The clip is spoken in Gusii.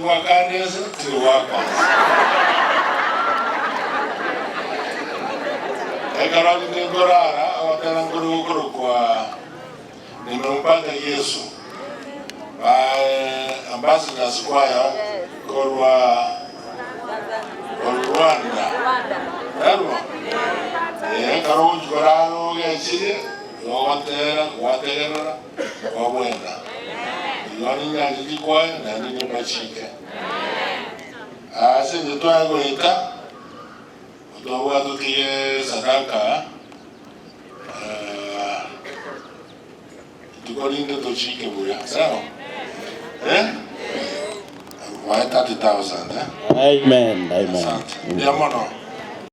ngoaka ande ense, tiri goaka nse. Ekero rinde nkorara, ogotera nkore gokorokwa Nimempata Yesu by Ambassadors Choir korwa Rwanda. Narwo? Eh, ekero ogochi korara ogechirie, igo ogotera, gwategerera, kwabwena. Igo ninyanche chikwaya naende nimbachike. Ase inche twaye goeta, otwabwate totige sadaka. Rituko rinde tochike buya, sawa? Eh? Bae 30,000 eh? Amen. Amen. Asante. Mbuya mono.